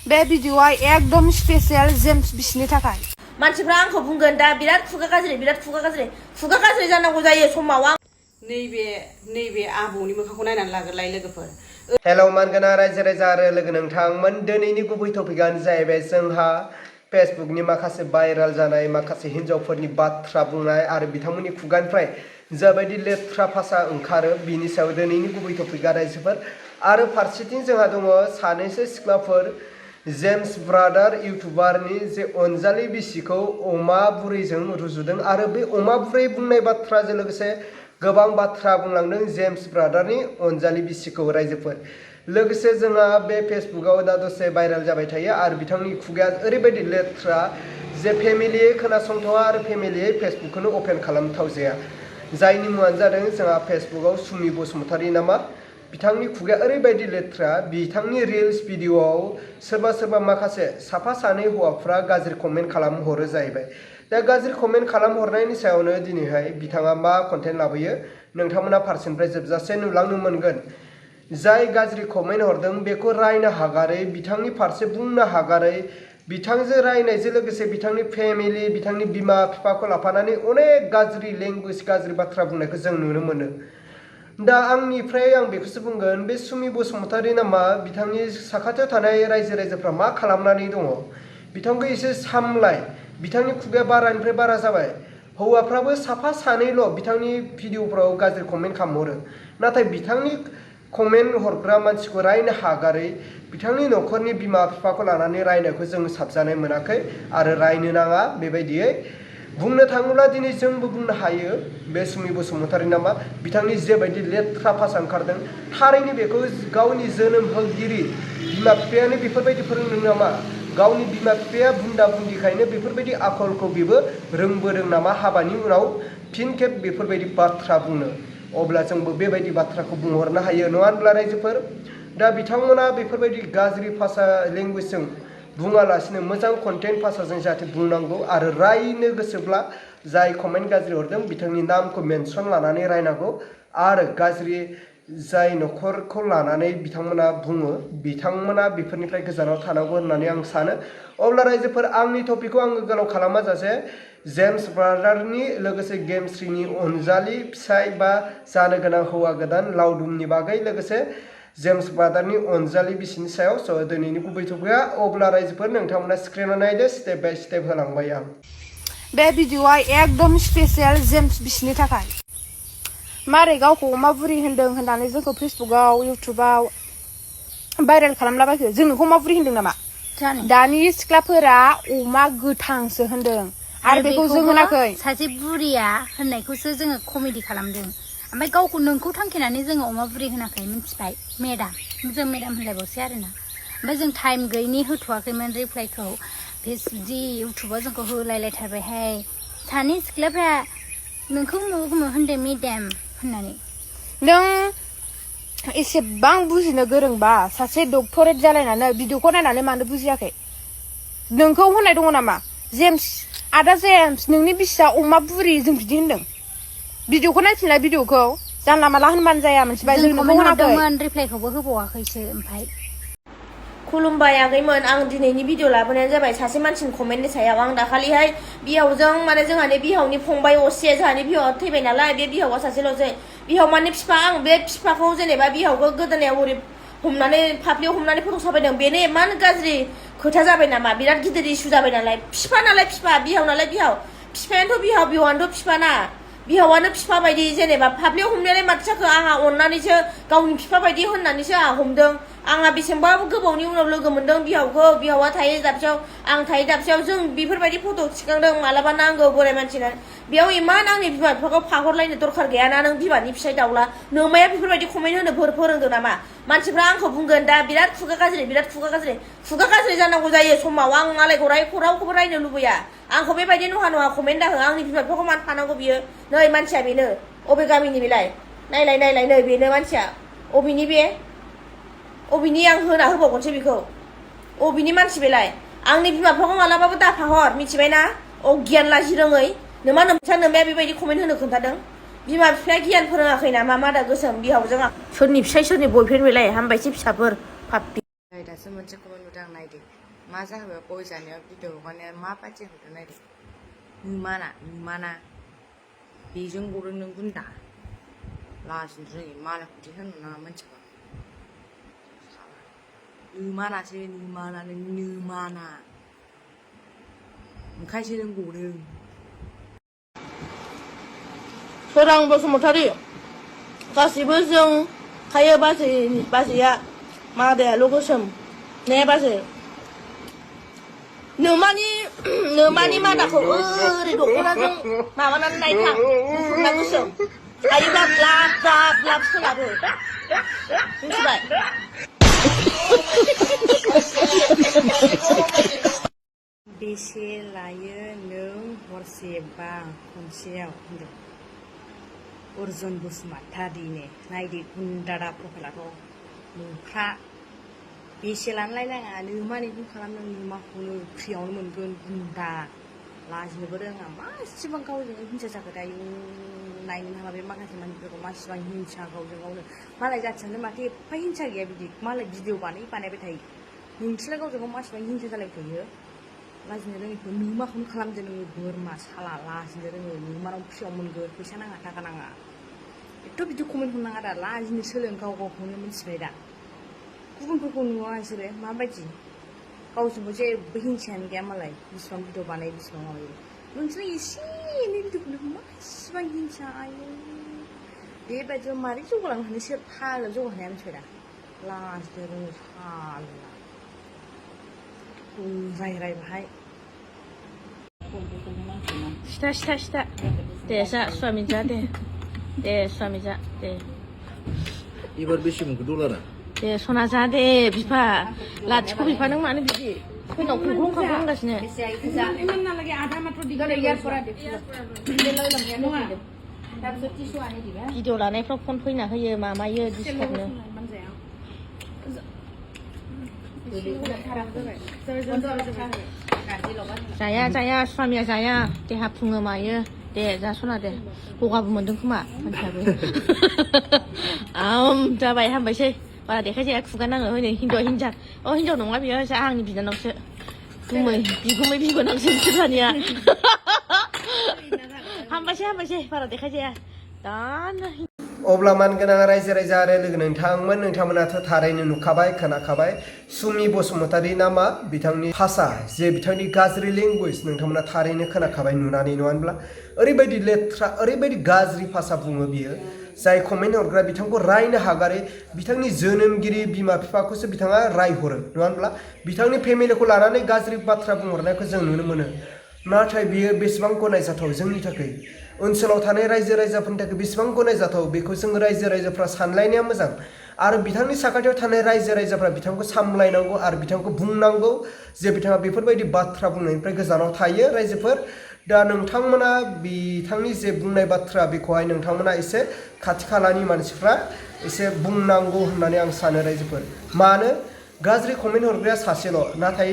बे भिडिअआ एकदम special James बिसिनि थाखाय मानसिफ्रा आंखौ बुंगोन दा बिराद खुगा गाज्रि जानांगौ जायो समाव आं नैबे आबौनि मोखांखौ नायनानै लाग्रोलाय लोगोफोर। हेलौ मानगोना रायजो राजा आरो लोगो नोंथांमोन दिनैनि गुबै टपिकआनो जाहैबाय जोंहा फेसबुकनि माखासे भाइराल जानाय माखासे हिन्जावफोरनि बाथ्रा बुंनाय आरो बिथांमोननि खुगानिफ्राय जाबायदि लेथ्रा भाषा ओंखारो बिनि सायाव दिनैनि गुबै टपिकआ रायजोफोर। आरो फारसेथिं जोंहा दङ सानैसो सिख्लाफोर जेम्स ब्रादार इउटुबारनि जे अनजालि बिसिखौ अमा बुरैजों रुजुदों आरो बे अमा बुरै बुंनाय बाथ्राजों लोगोसे गोबां बाथ्रा बुंलांदों जेम्स ब्रादारनि अनजालि बिसिखौ रायजोफोर। लोगोसे जोंहा बे फेसबुकआव दा दसे भाइराल जाबाय थायो आरो बिथांनि खुगाया ओरैबायदि लेथ्रा जे फेमिलियै खोनासंथावा आरो फेमिलियै फेसबुकखौनो अपेन खालामथाव जाया। जायनि मुङानो जादों जोंहा फेसबुकआव सुमि बसुमतारी नामा बिथांनि खुगाया ओरैबायदि लेथ्रा बिथांनि रिल्स भिडिअआव सोरबा माखासे साफा सानै हौवाफ्रा गाज्रि कमेन्ट खालामहरो जाहैबाय। दा गाज्रि कमेन्ट खालामहरनायनि सायावनो दिनैहाय बिथाङा मा कन्टेन्ट लाबोयो नोंथांमोना फारसेनिफ्राय जोबजासे नुलांनो मोनगोन। जाय गाज्रि कमेन्ट हरदों बेखौ रायनो हागारै बिथांनि फारसे बुंनो हागारै बिथांजों रायनायजों लोगोसे बिथांनि फेमिलि बिथांनि बिमा बिफाखौ लाफानानै अनेक गाज्रि लेंगुवेज गाज्रि बाथ्रा बुंनायखौ जों नुनो मोनो। दा आंनिफ्राय आं बेखौसो बुंगोन बे सुमि बसुमतारी नामा बिथांनि साखाथियाव थानाय रायजो राजाफ्रा मा खालामनानै दङ बिथांखौ एसे सामलाय। बिथांनि खुगाया बारानिफ्राय बारा जाबाय। हौवाफ्राबो साफा सानैल' बिथांनि भिडिअफ्राव गाज्रि कमेन्ट खालामहरो नाथाय बिथांनि कमेन्ट हरग्रा मानसिखौ रायनो हागारै बिथांनि न'खरनि बिमा बिफाखौ लानानै रायनायखौ जों साबजानाय मोनाखै आरो रायनो नाङा। बेबायदियै बुंनो थाङोब्ला दिनै जोंबो बुंनो हायो बे सुमि बसुमतारी नामा बिथांनि जेबायदि लेथ्रा भाषा ओंखारदों थारैनो बेखौ गावनि जोनोम होगिरि बिमा बिफायानो बेफोरबायदि फोरोंदों नामा गावनि बिमा बिफाया बुन्दा बुन्दिखायनो बेफोरबायदि आखलखौ बेबो रोंबोदों नामा हाबानि उनाव फिन खेब बेफोरबायदि बाथ्रा बुंनो। अब्ला जोंबो बेबायदि बाथ्राखौ बुंहरनो हायो नङा होनब्ला रायजोफोर। दा बिथांमोना बेफोरबायदि गाज्रि भाषा लेंगुवेजजों बुङालासिनो मोजां कन्टेन्ट भाषाजों जाहाथे बुंनांगौ आरो रायनो गोसोब्ला जाय कमेन्ट गाज्रि हरदों बिथांनि नामखौ मेनसन लानानै रायनांगौ आरो गाज्रि जाय न'खरखौ लानानै बिथांमोना बुङो बिथांमोना बेफोरनिफ्राय गोजानाव थानांगौ होननानै आं सानो। अब्ला रायजोफोर आंनि टपिकखौ आङो गोलाव खालामा जासे जेम्स ब्रादारनि लोगोसे गेमस्रिनि अनजालि फिसाय बा जानो गोनां हौवा गोदान लावदुमनि बागै लोगोसे जेम्स ब्रादारनि अनजालि बिसिनि सायाव दिनैनि गुबै टपिकआ। अब्ला रायजोफोर नोंथांमोना स्क्रिनाव नायदो स्टेप बाय स्टेप होलांबाय आं। बे भिडिअआ एकदम स्पेशल जेम्स बिसिनि थाखाय मारै गावखौ अमा बुरि होनदों होननानै जोंखौ फेसबुकआव इउटुबाव भाइरेल खालामलाबायखो। जों नोंखौ अमा बुरि होनदों नामा? दानि सिख्लाफोरा अमा गोथांसो होनदों आरो बेखौ जों होनाखै। सासे बुरिया होननायखौसो जोङो कमेडि खालामदों ओमफ्राय गावखौ नोंखौ थांखिनानै जोङो अमा बुरि होनाखै मिथिबाय मेदाम जों मेदाम होनलायबावसै आरोना। ओमफ्राय जों टाइम गैयिनि होथ'वाखैमोन रिप्लाइखौ जि इउटुबाव जोंखौ होलायलायथारबायहाय सानै सिख्लाफ्रा नोंखौ होनदों मेदाम होननानै। नों एसेबां बुजिनो गोरोंबा सासे डक्टरेट जालायनानै भिडिअखौ नायनानै मानो बुजियाखै? नोंखौ होननाय दङ नामा जेम्स आदा जेम्स नोंनि बिसिया अमा बुरि जों बिदि होनदों? भिडिअखौ नायफिनलाय भिडिअखौ जानला माला होनबानो जाया मोनथिबाय। जों नोंखौ होनाखै रिप्लाइखौबो होबावाखैसो। ओमफ्राय खुलुमबाय आगैमोन आं दिनैनि भिडिअ लाबोनायानो जाबाय सासे मानसिनि कमेन्टनि सायाव। आं दाखालिहाय बिहावजों माने जोंहानि बिहावनि फंबाय असे जोंहानि बिहावा थैबाय नालाय बे बिहावा सासेल'सै बिहाव माने बिफा आं बे बिफाखौ जेनेबा बिहावखौ गोदोनायाव ओरै हमनानै फाफ्लियाव हमनानै फट' साफायदों बेनो इमान गाज्रि खोथा जाबाय नामा बिराद गिदिर इस्यु जाबाय नालाय बिफा नालाय बिफा बिहाव नालाय बिहाव बिफायानोथ' बिहाव बिहावानोथ' बिफा ना बिहावानो बिफा बायदि जेनेबा फाफ्लियाव हमनायालाय माथो जाखो आंहा अननानैसो गावनि बिफा बायदि होननानैसो आंहा हमदों। आंहा बेसेबांबा गोबावनि उनाव लोगो मोनदों बिहावखौ बिहावा थायो दाबसेयाव आं थायो दाबसेयाव जों बेफोरबायदि फट' थिखांदों मालाबा नांगौ बोराय मानसिना बेयाव इमान आंनि बिमा बिफाखौ फाहरलायनो दरखार गैयाना नों बिमानि फिसाइ दाउला नोमाया बेफोरबायदि कमेन्ट होनो फोरोंदों नामा? मानसिफ्रा आंखौ बुंगोन दा बिराद खुगा गाज्रि जानांगौ जायो समाव आं मालायखौ रावखौबो रायनो लुबैया। आंखौ बेबायदि नहा कमेन्ट दाहो आंनि बिमा बिफाखौ मानो थानांगौ बियो नै मानसिया बेनो अबे गामिनि बेलाय नायलाय नै बेनो मानसिया अबेनि बे अबेनि आं होना होबावगोनसै बेखौ अबेनि मानसि बेलाय आंनि बिमा बिफाखौ मालाबाबो दाफाहर मिथिबायना गियान लाजि रोङै नोमाया बेबायदि कमेन्ट होनो खोन्थादों। बिमा बिफाया गियान फोरोङाखै नामा मादा गोसोम बिहावजों सोरनि फिसाय सोरनि बयफ्रेन्ड बेलाय हामबायसै फिसाफोर पाप्पि। दासो मोनसे कमेन्ट नुदों आं नायदो मा जाखो गय जानायाव भिडिअ हगारनाया माबायदि हरदों नायदो नुमाना बेजों गदों नों गुन्दा लाजिनो रोङि मालायखौ बिदि होनो नाङा मिथिबा नुमानासो नुमाना ओंखायसो नों गदों सोरां बसुमतारी गासिबो जों खायो बाजैया मादायाल' गोसोम ने बाजै नोमानि मादाखौ ओरै दख'नाजों माबानानै नायथां गुफुरना गोसोम हायोबा ब्लाब सोलाबो मिथिबाय बेसे लायो नों हरसे बा खनसेयाव होनदों अर्जुन बसुमतारीनो नायदो गुन्दारा प्रफाइलाथ' नोंफ्रा बेसे लानोलाय नाङा नोमानिखौ खालामदों नोमाखौनो फ्रियावनो मोनगोन गुन्दा लाजिनोबो रोङा मासिबां गावजों हिंसा जाखो दायो नायनो हाला बे माखासे मानसिफोरखौ मासिबां हिंसा गावजों गावनो मालाय जाथियानो माथो एफा हिंसा गैया बिदि मालाय भिडिअ बानायबाय थायो नोंसोरलाय गावजों गाव मासिबां हिंसा जालायबाय थायो लाजिनो रोङिखौ नोमाखौनो खालामदो नोङो बोरमा साला लाजिनो रोङो नोमानाव फ्रियाव मोनगोन फैसा नाङा थाखा नाङा एथ' बिदि कमेन्ट हरनाङा दा लाजिनो सोलों गावखौनो मिथिबाय दा गुबुनफोरखौ नुवा बिसोरो माबायदि गावजोंबो जेबो हिंसायानो गैया मालाय बिसिबां भिडिअ बानायो बिसिबां माबायो नोंसोर एसे एनै भिडिअखौनो मासिबां हिंसा आयौ बेबायदियाव मारै जौगालांनो हानो सोर फाग्लायाव जौगानो हाया मिथिबाय दा लाजिनो रोङो फाग्ला रायराय बाहाय सिथा दे जा स्वामी जा दे स्वामी जा दे एबार बेसे मोनखो डलारा दे सना जा दे बिफा लाथिख' बिफा नों मानो बिदि फैनाव खुंख्लं होनगासिनो भिडिअ लानायफ्राव फन फैना होयो मामायो डिस्टार्बनो जाया स्वामिया जाया देहा फुङो मायो दे जा सना दे गगाबो मोनदों खोमा मानसियाबो जाबाय हामबायसै बारा देखायजाया खुगा नाङो हनै हिनजाव नङा बियो आंनि बिनानावसो बिगुमै बिबोनांसो बिसोरनिया हामबायसै बारा देखायजाया दानो अब्ला मानगोनां रायजो राजा आरो लोगो नोंथांमोनाथ' थारैनो नुखाबाय खोनाखाबाय सुमि बसुमतारी नामा बिथांनि भाषा जे बिथांनि गाज्रि लेंगुवेज नोंथांमोना थारैनो खोनाखाबाय नुनानै नङा होनब्ला ओरैबायदि लेथ्रा ओरैबायदि गाज्रि भाषा बुङो बियो जाय कमेन्ट हरग्रा बिथांखौ रायनो हागारै बिथांनि जोनोमगिरि बिमा बिफाखौसो बिथाङा रायहरो नङा होनब्ला बिथांनि फेमिलिखौ लानानै गाज्रि बाथ्रा बुंहरनायखौ जों नुनो मोनो नाथाय बियो बेसेबां गनायजाथाव जोंनि थाखाय ओनसोलाव थानाय रायजो राजाफोरनि थाखाय बेसेबां गनायजाथाव बेखौ जों रायजो राजाफ्रा सानलायनाया मोजां आरो बिथांनि साखाथियाव थानाय रायजो राजाफ्रा बिथांखौ सामलायनांगौ आरो बिथांखौ बुंनांगौ जे बिथाङा बेफोरबायदि बाथ्रा बुंनायनिफ्राय गोजानाव थायो रायजोफोर दा नोंथांमोना बिथांनि जे बुंनाय बाथ्रा बेखौहाय नोंथांमोना एसे खाथि खालानि मानसिफ्रा एसे बुंनांगौ होननानै आं सानो रायजोफोर मानो गाज्रि कमेन्ट हरग्राया सासेल' नाथाय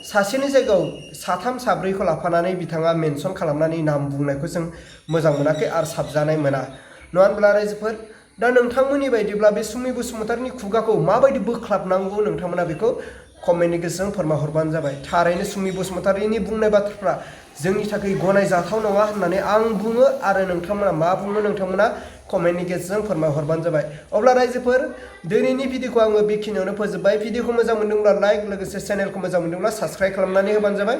सासेनि जायगायाव साथाम साब्रैखौ लाफानानै बिथाङा मेनसन खालामनानै नाम बुंनायखौ जों मोजां मोनाखै आरो साबजानाय मोना नङा होनब्ला रायजोफोर दा नोंथांमोननि बायदिब्ला बे सुमि बसुमतारीनि खुगाखौ माबायदि बोख्लाबनांगौ नोंथांमोना बेखौ कमेन्टनि गेजेरजों फोरमायहरबानो जाबाय थारैनो सुमि बसुमतारीनि बुंनाय बाथ्राफ्रा जोंनि थाखाय गनायजाथाव नङा होननानै आं बुङो आरो नोंथांमोना मा बुङो नोंथांमोना कमेन्टनि गेजेरजों फोरमायहरबानो जाबाय अब्ला रायजोफोर दिनैनि भिडिअखौ आङो बेखिनियावनो फोजोबबाय भिडिअखौ मोजां मोनदोंब्ला लाइक लोगोसे चेनेलखौ मोजां मोनदोंब्ला साबस्क्राइब खालामनानै होबानो जाबाय